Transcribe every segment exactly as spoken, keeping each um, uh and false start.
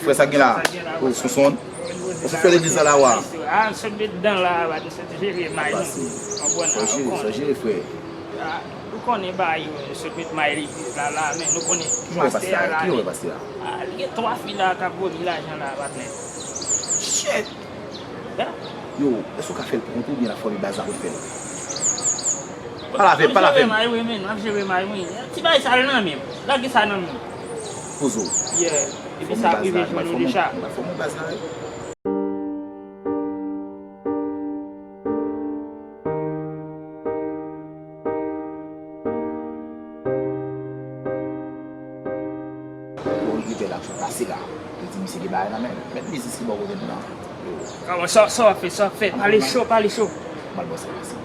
Frè, sa gen la? Ou sou sonn? Ou sou fè legliz la, la, wa? Ah, sot met dan la, bat sot jere may nou. Konprann? Sot jere, sot jere, frè. Ah, nou konnen ba yo, sot met may legliz la, la, men nou konnen pastè a la. Ki jan w wè pastè a? Ah, li gen twa fi la k ap vòlè lajan la, patnè. Shit! Yo, èske w ka fè l pou kont ou oubyen l ap fòme baz la pou l fè l? Pale avè m, pale avè m. M ap jere may, wi, men, m ap jere may, wi. Ti bagay sa nan men m. Lage sa nan men m. Poze w. Yeah. Epi sa ap rive jwenn ou deja. M ap fòme baz la, wi. Yo, li gen bèl aksyon pase la. Yo di misye gen bagay nan men l. Mèt biznis li bò kote m nan. Yo. Kòman sa, sa w ap fè, sa w ap fè? Pale cho, pale cho. M al bò sa pase.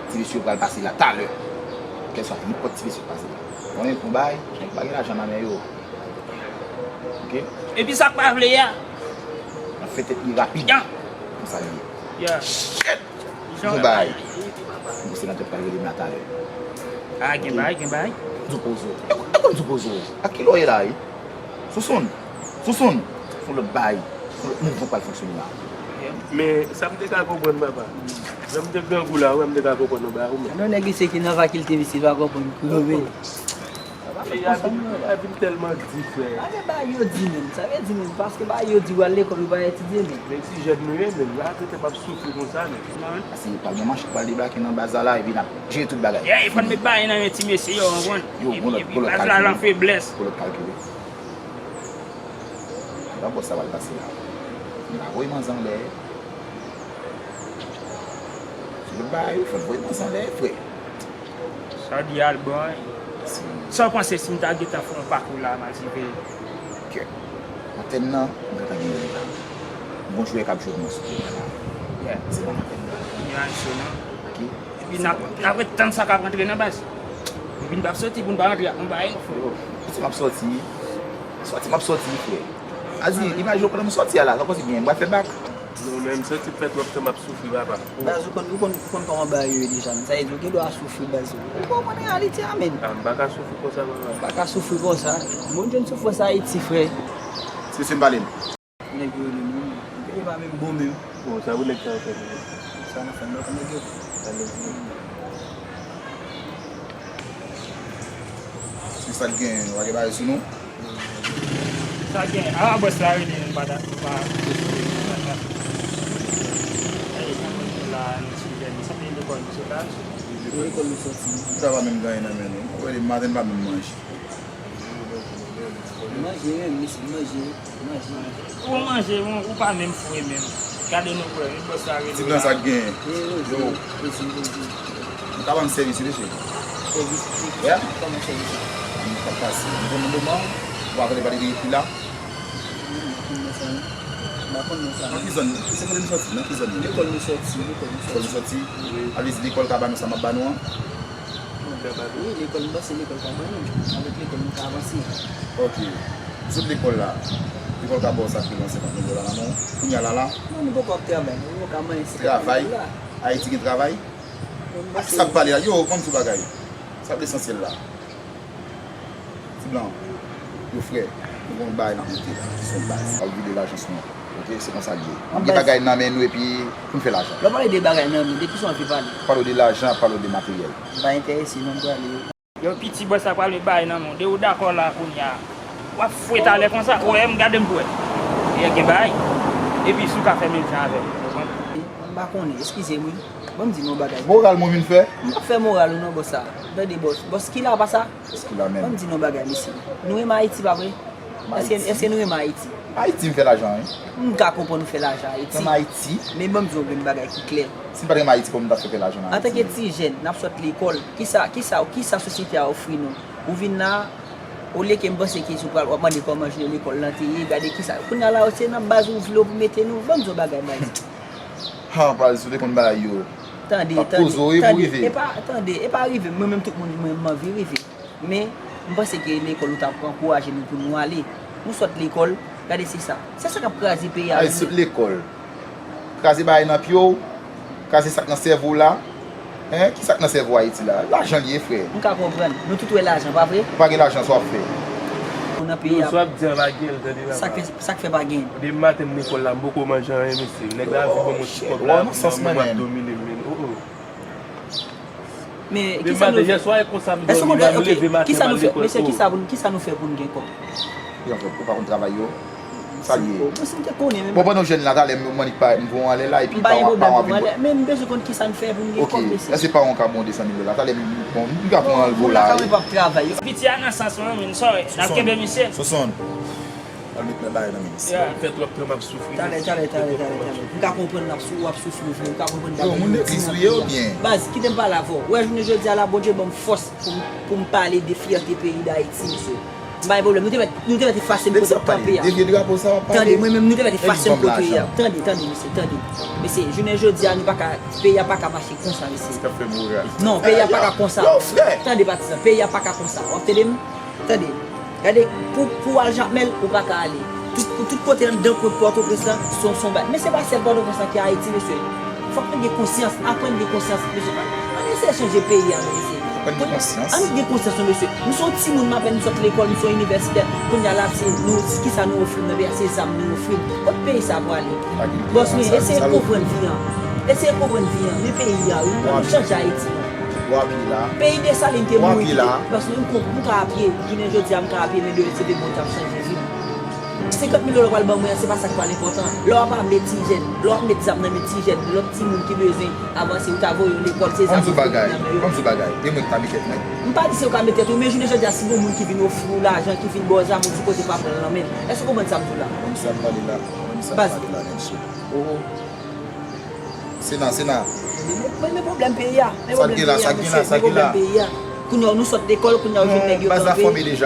Ti mesye yo pral pase la talè. Kèlswa nenpòt ti mesye k pase la. Konnen yon bagay, nèg pa gen lajan nan men yo. Oke? Epi sa k pa vle a? N ap fè tèt li rapid. Konsa l ye. Yeah. Shit! Yon bagay. Mwen se nan tèt pral rele m la talè. Ah, gen bagay, gen bagay. Di w poze w. E kon, e kon di w poze w. Ak ki lè w ye la, wi? Sousoun. Sousoun. Fon lòt bagay. Fon lòt mouvman pral fonksyone la. Men, sa m te ka konprann, papa. Jan m te grangou la, wi, m te ka konprann yon bagay, wi, men. Non, nèg isi ki nan fakilte, misye pa konprann kou yo vini. Peyi a vin, peyi a vin tèlman di, frè. Pa gen bagay yo di menm. Sa vle di menm, paske bagay yo di w al lekòl ou pa etidye menm. Men ti jèn nou ye menm, la, tenten p ap soufri konsa menm. Paske pral gen manchèt pral deblake nan baz la la, epi n ap jere tout bagay. Yeah, e fò n met bagay nan men ti mesye yo, w konprann? Epi, epi baz la lan feblès. Pou lòt kalkile. Epa bòs sa pral pase la. N pa voye manzè anlè. Se lòt bagay, fò n voye manzè anlè, frè. Sa w di a l bon, wi. Sa w panse si m ta gentan fè yon pakou la, m al siveye? Kè. Antèn nan, m gentan genyen l la. Gon jwè k ap jwe pou mwen sou teren la. Yeah. Se pa antèn nan. Gen aksyon, non? Oke. Epi n ap, n ap ret tann sa k ap rantre nan baz. Epi n p ap soti pou n pa rantre ak yon bagay, non, frè. Yo, si m ap soti, soti m ap soti, frè. Azi, imajine w pandan m soti a la, sa w panse gen, m pral fè bak? Non, men m santi fè twòp tan m ap soufri, papa. Baz, ou konn, ou konn, ou konn kòman bagay yo ye deja, men sa vle di ou gen dwa soufri, baz. Ou konprann reyalite a, men. Ah, m pa ka soufri konsa, papa. Ou pa ka soufri konsa. Moun jwenn soufrans Ayiti, frè. Se, se m pale m. Nèg yo rele nou, e pa menm bon menm. Bon, sa pou nèg sa yo fè nou? Sa n ap fè, nou konn nèg yo. Sa nèg yo. Se sa k gen, nou pa gen bagay sou nou? Sa gen, a bòs la rele nou pa da, nou pa. Ey, nan mwen la, nou ti jèn, nou sanble lekòl nou sot la, nou sot. Lekòl nou soti. Nou ta pa menm gen anyen nan men nou. Ou wè depi maten nou pa menm manje. Manje menm, mesye, manje, manje. Ou manje, ou, ou pa menm fre menm. Gade nou frè, vin bòs la rele. Ti blan sa k gen. Yo. Ou ka ban m sèvis wi mesye. Sèvis? Yeah. Kòman sèvis? M pa pase. M konn moman, ou pa vle pale de epi la. M pa konn non sa. M pa konn non sa. Nan ki zòn? Se kote m soti? Nan ki zòn nou ye? Lekòl nou soti, lekòl nou soti. Lekòl nou soti? Wi. Sa vle di lekòl ka ban nou sa m ap ban nou an? Wi, lekòl, m panse lekòl ka ban nou. Avèk lekòl, nou ka avanse. Ok. Sot lekòl la, lekòl ka ba w sa k pi lwen senkant mil dola nan men w. Kounye a la la. Non, nou poko ap travay, non, nou ka manyen senkant mil dola. Travay? Ayiti gen travay? Ak sa ap pale la? Yo, ban m di w bagay. Sa lesansyèl la. Ti blan, yo frè, nou gen yon bagay n ap monte la, se yon baz. N ap vide lajan sou nou. Ok, se konsa l ye. N ap gen bagay nan men nou epi pou n fè lajan. Lè w pale de bagay nan men, de kisa w anvi pale? Pale w de lajan, pale w de materyèl. M pa enterese non, m prale. Yo, piti bòs la pral met bagay nan men w. De ou dakò la kounye a. W ap fwe talè konsa, ou wè m gade m pou wè. E gen bagay. Epi si w ka fè menm jan avè m, ou konprann? M pa konnen, eskize m wi. Ban m di nou yon bagay. Moral mwen vin fè? M p ap fè moral ou non, bòs la. Tande, bòs. Bòs ki la pa sa? Bòs ki la menm? Ban m di nou yon bagay, mesye. Nou renmen Ayiti, pa vre? Èske, èske nou renmen Ayiti? Ayiti m fè lajan, wi. M ka konprann ou fè lajan Ayiti. Renmen Ayiti. Men ban m di w yon grenn bagay ki klè. Si m pa t renmen Ayiti, kòman m t ap fè fè lajan nan Ayiti? Antanke ti jèn, n ap sot lekòl. Kisa, kisa, kisa sosyete a ofri nou? Ou vin la, olye ke m panse ke si w pral, w ap mande kòman jounen lekòl lan te ye, gade kisa. Kounye a la, se nan baz ou vle w pou mete nou. Ban m di w yon bagay, baz. Ha, pral sou te konn bagay yo. Tande, tande, tande, e pa, tande, e pa rive, mwen menm tout moun, mwen, m anvi rive. Men, m panse ke lekòl ou t ap ankouraje nou pou nou ale. Nou sot lekòl, gade se sa. Se sa k ap kraze peyi a menm. Al sot lekòl. Kraze bagay nan pye w, kraze sa k nan sèvo w la. Hein, kisa k nan sèvo Ayiti la? Lajan l ye, frè. M ka konprann. Nou tout wè lajan, pa vre? Ou pa gen lajan, sa w ap fè? Pou nan peyi a. Yo, sa w ap di a pa gen l, tande papa. Sa k fè, sa k fè pa gen l? Depi maten m lekòl la, m poko manje anyen, mesye. Nèg la vin ban m yon ti kòb la, m ap domine m, men. Oh, oh. Men, depi kisa maten, nou fè? Yèswa, e konsa m dòmi, m leve maten, m al lekòl. Mesye, kisa pou n, kisa nou fè pou n gen kòb? Ou pa konn travay yo? Sa l ye? Bon, si m te konnen menm. Bon, pandan w jèn la, talè m, m annik pa, m voye w anlè la, epi pa w, pa w avin. Men m bezwen konn kisa n fè pou n gen kòb, mesye. Èske pa w ka bon de san mil dola? Talè m, bon, m ka pran anlvo la. Bon, moun la ka wè pa travay. Piti a nan sans mwen, men, sorry. N ap kenbe misye. Sosonn. Al met men bagay nan men misye. Fè twòp tan m ap soufri. Talè, talè, talè, talè, talè. M ka konprann n ap sou, w ap soufri vre, m ka konprann bagay yo di nan peyi a. Baz, kite m pale avè w. Ou wè, jounen jodi a la, Bondye ban m fòs pou m, pou m pale de fyète peyi Dayiti, mesye. M pa gen pwoblèm. Nou te mèt, nou te mèt efase m kote m kanpe a. Tande, mwen menm, nou te mèt efase m kote a. Tande, tande, mesye, tande. Mesye, jounen jodi a, nou pa ka, peyi a pa ka mache konsa, mesye. Non, peyi a pa ka konsa. Tande, patizan, peyi a pa ka konsa. W ap tande m? Tande. Gade, pou, pou w al Jakmèl, ou pa ka ale. Tout, tout kote anndan Pòtoprens lan, se yon, se yon bagay. Men se pa sèl Pòtoprens lan ki Ayiti, mesye. Fòk nou gen konsyans, aprann gen konsyans, mesye. Ann eseye chanje peyi a, non, mesye. Ann gen konsyans, non, mesye. Nou se yon timoun, m apèn m sot lekòl, m se yon inivèsitè. Kounye a la, se nou, kisa nou ofri m nan peyi a? Se zam nou ofri m. Kot peyi sa a pwale? Bòs mwen, eseye konprann vi an. Eseye konprann vi an. Men peyi a, wi. Ann chanje Ayiti. Peyi Desalin te mouri. Bòs mwen, m konp-, m ka apye. Jounen jodi a, m ka apye, men demen se demen w t ap chanje vi m. Senkant mil dola w pral ban mwen an, se pa sa k pral enpòtan. Lè w ap ame ti jèn, lè w ap met zam nan men ti jèn, lòt timoun ki bezwen avanse, ou ta voye yo lekòl, se zam ou fout nan men yo. Ban m di w bagay. E mwen ki ta met tèt mwen. M pa di se ou ka met tèt ou, men jounen jodi a, si gon moun ki vin ofri w lajan, ki vin ba w zam, ou di kote pa pran l nan men l. Èske w konprann sa m di w la? Ban m sa m pale la. Ban m sa m pale la, nèg sou. Oh, oh. Sena, Sena. Men, men pwoblèm peyi a. Men pwoblèm peyi a, mesye. Men pwoblèm peyi a. Kounye a, nou sot lekòl, kounye a, ou jwenn nèg yo kanpe.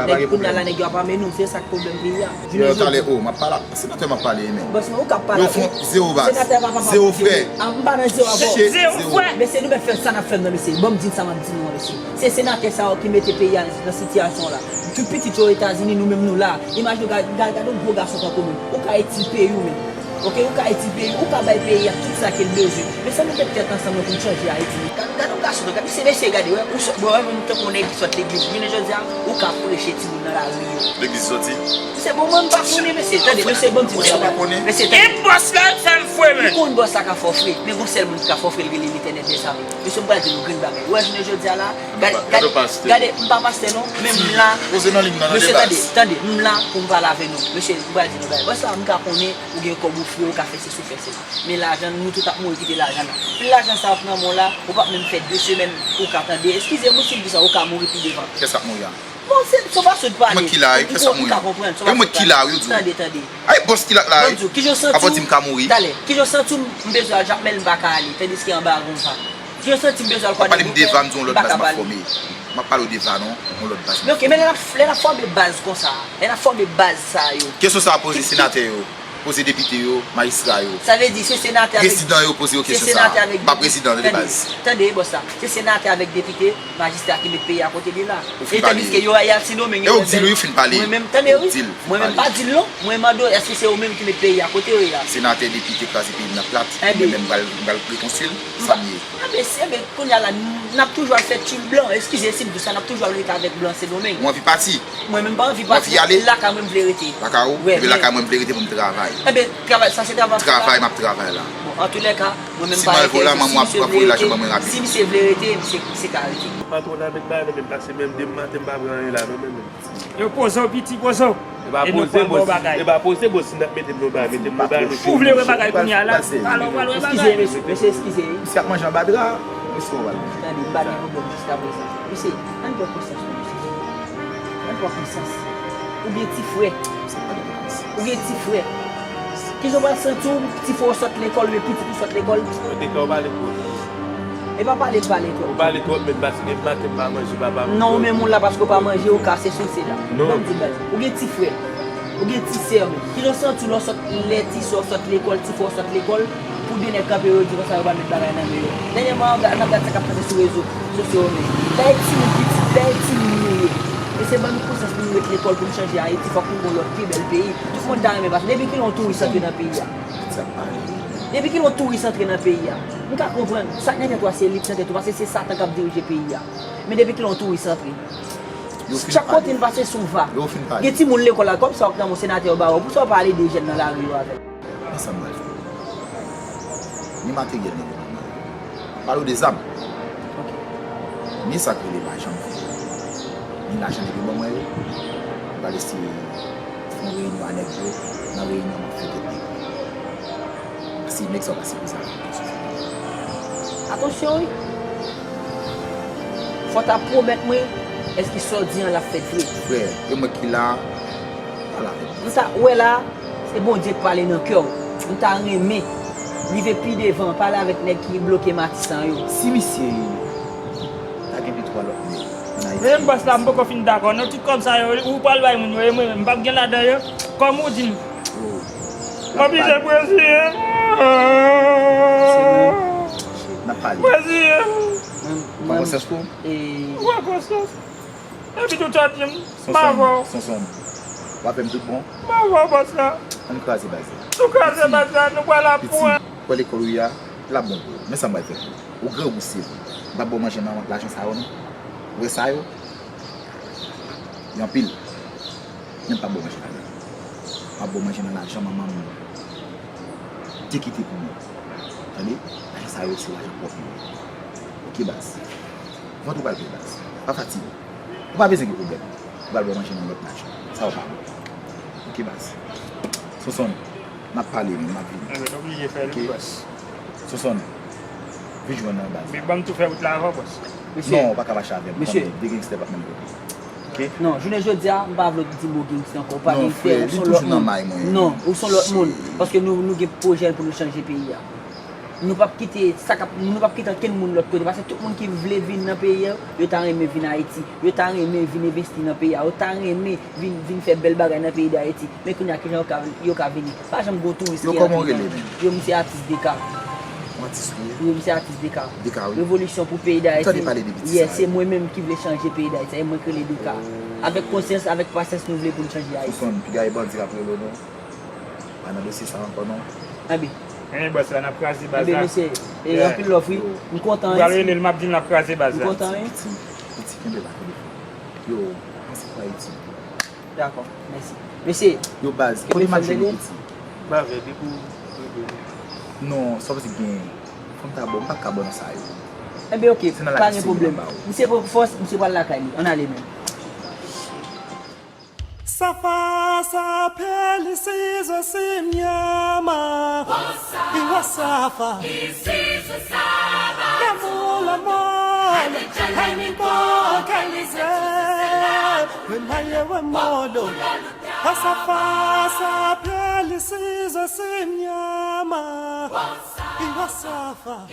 Nèg, kounye a la, nèg yo ap ame nou. Se sa k pwoblèm peyi a. Yo, talè, oh, m ap pale. Senatè m ap pale, men. Bòs mwen, ou k ap pale. Yo fon zewo baz. Senatè pa, pa, pa, zewo frè. Ah, m pa nan zewo avè w. Zewo frè. Mesye, nou mèt fè sa n ap fè m nan, mesye. Ban m di n sa m ap di nou an, mesye. Se senatè sa yo ki mete peyi a nan sitiyasyon la. Tout pitit yo Etazini, nou menm nou la. Imajine w, gad, gad, gad yon gwo gason tankou nou. Ou ka itil peyi w menm. Oke, ou ka itil peyi, ou ka bay peyi a tout sa ke l bezwen. Men si nou met tèt ansanm pou n chanje Ayiti. Gad, gad yon gason, gad, mesye, mesye, gade, wè, ou sot, bon, wè, menm tankou yon nèg ki sot legliz, jounen jodi a, ou ka preche timoun nan lari yo. Legliz soti? Mesye, bon, mwen, m pa konnen, mesye, tande, mesye, bon, di mwen, mesye, tande. E bòs la, fè l fre, men. Ou konn bòs la ka fè w fre, men gon sèl moun ki ka fè w fre, l rele Letènèl dèzame. Mesye, m pral di nou grenn bagay. Ou wè, jounen jodi a la, gade, gade, gade, m pa pastè non, men m la. Poze nan liy nan, mesye, tande, tande, m la pou m pale avè nou. Mesye, m pral di nou bagay. Bòs la, m ka konnen ou gen kòb ou fre, ou ka fè sesi, ou fè sela. Men lajan, nou tout ap mouri kite lajan nan. Pil lajan sa yo k nan men w la, ou p ap menm fè de semèn ou ka tande. Eskize m wi si m di sa, ou ka mouri pi devan. Kiyès k ap mouri a? Bon, se, se yon fason de pale. Mwen ki la, wi, kiyès k ap mouri a? Ou ka konprann, se yon fason de pale. E mwen ki la, wi, ou di w. Tande, tande. Ay, bòs ki la, la, wi. Ban m di w, kijan w santi w? Talè, kijan w santi w? M bezwen al Jakmèl, m pa ka ale, tandiske anba a gon van. Kijan w santi m bezwen al Kwadèboukè, m pa ka ale? Ou pale m de van, m di w yon lòt baz m ap fòme. M ap pale w de van, non, yon lòt baz m ap fòme. Men oke, men lè n ap, lè n ap fòme baz konsa, lè n ap fòme baz sa yo. Kesyon sa a poze senatè yo. Poze depite yo, majistra yo. Sa vle di se senatè avèk, prezidan yo poze yo kesyon sa a. Pa prezidan, tande baz. Tande, tande, bòs la. Se senatè avèk depite, majistra ki met peyi a kote li la. E tandiske yo, y al Sendomeng, yo. E ou k di l wi, ou fin pale. Mwen menm, tande wi. Mwen menm pa di l non. Mwen mande w, èske se yo menm ki met peyi a kote yo ye a? Senatè, depite kraze peyi m nan plat. Mwen menm m pral, m pral rekonstwi l. Sa m ye. Enben, si, enben, kounye a la, n ap toujou al fè tchoul blan. Eskize si m di w sa, n ap toujou al rete avèk blan Sendomeng. Ou anvi pati? Mwen menm pa anvi pati. Ou anvi ale? Lakay mwen m vle rete. Lakay ou? Wi, men lakay mwen m vle rete pou m travay. Enben, travay, sa se travay w ap fè la? Travay m ap travay la. Bon, antoulèka, mwen menm pa enterese. Si misye vle rete, si misye vle rete, misye, misye ka rete. Patwon la met bagay nan men m, paske menm demen maten m pa pran anyen la non, men menm. Yo, poze w, piti, poze w. E nou pral ba w bagay. E pa poze, bòs, si n ap mete m nan bagay, mete m nan bagay, mesye. Ou vle wè bagay kounye a la? Alò, ou pral wè bagay. Eskize, mesye, mesye, eskize. Misye ap manje anba dra, mesye, ou pral. Tande, m pa gen pwoblèm jiskaprezan. Mesye, ann pran konsyans nou, mesye. Ann pran konsyans. Ou gen ti frè. Ou gen ti frè. Kijan w pral santi w, ti frè w sot lekòl, oubyen pitit ou sot lekòl? Sa te ka w pale twòp. E pa pale, pale twòp. Ou pale twòp, men pase depi maten m pa manje, papa m. Non, ou menm ou la paske w pa manje, ou kase sou se la. Non. Ban m di w bagay. Ou gen ti frè. Ou gen ti sè, men. Kijan w santi w lè w sot, lè ti sè w sot lekòl, ti frè w sot lekòl, pou de nèg kanpe yo di konsa yo pral met bagay nan men yo? Dènyèman, n ap gad sa k ap pase sou rezo sosyo yo, men. Lè e timoun pitit, lè e timoun nou ye. Mesye, ban nou konsyans pou nou ret lekòl, pou nou chanje Ayiti, fòk nou gon lòt pi bèl peyi. Tout moun ta renmen, paske depi kilè yon touris antre nan peyi a? Depi kilè yon touris antre nan peyi a? M ka konprann, sa k nan tèt ou a se elit nan tèt ou, paske se Satan k ap dirije peyi a. Men depi kilè yon touris antre? Yo fin pale. Chak kote n pase se yon va. Yo fin pale. Gen timoun lekòl la, kòm sa w ap nan men senatè yo ba w, pou sa w pale de jèn nan lari yo avè l. Men sa m pral fè. Ni materyèl nèg yo ban mwen yo. M pale w de zam. Ok. Ni sa k rele lajan m fè. Ni lajan nèg yo ban mwen yo. M pral eseye fè yon reyinyon a nèg yo. Nan reyinyon, m ap fè tèt nèg yo. Pase nèg sa yo pa sipoze ap fè sou fè. Atansyon wi. Fò w ta pwomèt mwen, èske sa w di an l ap fèt vre? Frè, e mwen ki la, pale avè m. M ta wè la, se Bondye k pale nan kè w. M ta renmen rive pi devan, pale avèk nèg ki bloke Matisan yo. Si misye ta gen de twa lòt nèg ann Ayiti. Men bòs la, m poko fin dakò. Nan tout kòb sa yo, ou pral bay moun yo, e mwen menm, m p ap gen ladan yo. Kòm ou di m. Oh. M oblije prezidan. N ap pale. Prezidan. Ou pran konsyans tou? Ou pran konsyans. Epi tout sa di m, m avè w. Sonson, w ap fè m tout bon? M avè w, bòs la. Ann kraze baz la. Nou kraze baz la, nou pral ap pran. Piti, wè lekòl ou ye a, l ap bon pou ou. Men sa m pral fè pou ou. Ou grangou se vre. M p ap ba w manje nan lajan sa yo, non. Ou wè sa yo? Yo anpil. Men m p ap ba w manje ladan. M ap ba w manje nan lajan manman m te kite pou mwen. Tande? Lajan sa yo se lajan pwòp mwen. Ok, baz. Vant ou pral peye, baz. Pa fatige. Ou pa bezwen gen pwoblèm. Ou pral ba w manje nan lòt lajan. Sa yo pa bon. Ok, baz. Sonson, n ap pale, men m ap vini. Enben, nou oblije fè l, wi, bòs. Sonson, vin jwenn nan, baz. Men ban m tou fè wout la avan, bòs. Non, ou pa ka mache avè m. Mesye. Tande, de gangstè p ap menm kote. Ok? Non, jounen jodi a, m pa vle w di mo gangstè ankò. Ou pa gangstè, ou se yon lòt moun. Non, frè, li toujou nan may mwen. Non, ou se yon lòt moun. Paske nou, nou gen pwojè pou nou chanje peyi a. Nou p ap kite sa k ap, nou p ap kite ankenn moun lòt kote, paske tout moun ki vle vin nan peyi a, yo ta renmen vin Ayiti, yo ta renmen vin envesti nan peyi a, yo ta renmen vin, vin fè bèl bagay nan peyi Dayiti. Men kounye a, kijan yo ka, yo ka vini? Pa janm gen yon touris ki rantre nan. Yo, kòman w rele menm? Yo, m se atis Deka. Yon atis ou ye? Wi, m se atis Deka. Deka, wi. Revolisyon pou peyi Dayiti. Ou tande pale de piti sa yo? Yes, se mwen menm ki vle chanje peyi Dayiti, e mwen k rele Deka. Oh. Avèk konsyans, avèk pasyans, nou vle pou n chanje Ayiti. Sonson, piga e bandi k ap rele w, non? Pa nan dosye sa ankò non. Enben. Enben bòs la, n ap kraze baz la. Enben mesye, e, anpil love wi. M kontan wi. Ou pral rele l, m ap di l n ap kraze baz la. M kontan wi. Piti, piti, kenbe la, kenbe fò. Yo, panse pou Ayiti. Dakò, mèsi. Mesye. Yo baz, kote Madjou ye piti? M pa vle depi w rele. Non, sa vle di gen. Fò m ta bò, m pa ka bò nan sa yo. Enben oke, pa gen pwoblèm. Misye pran fòs, misye pral lakay li. Ann ale menm. Safa sa peli sizo simnyama. Iwa safa. Lamu la mole. Hani ko kalize. We maye we modo. Safa sa peli sizo simnyama. Iwa safa.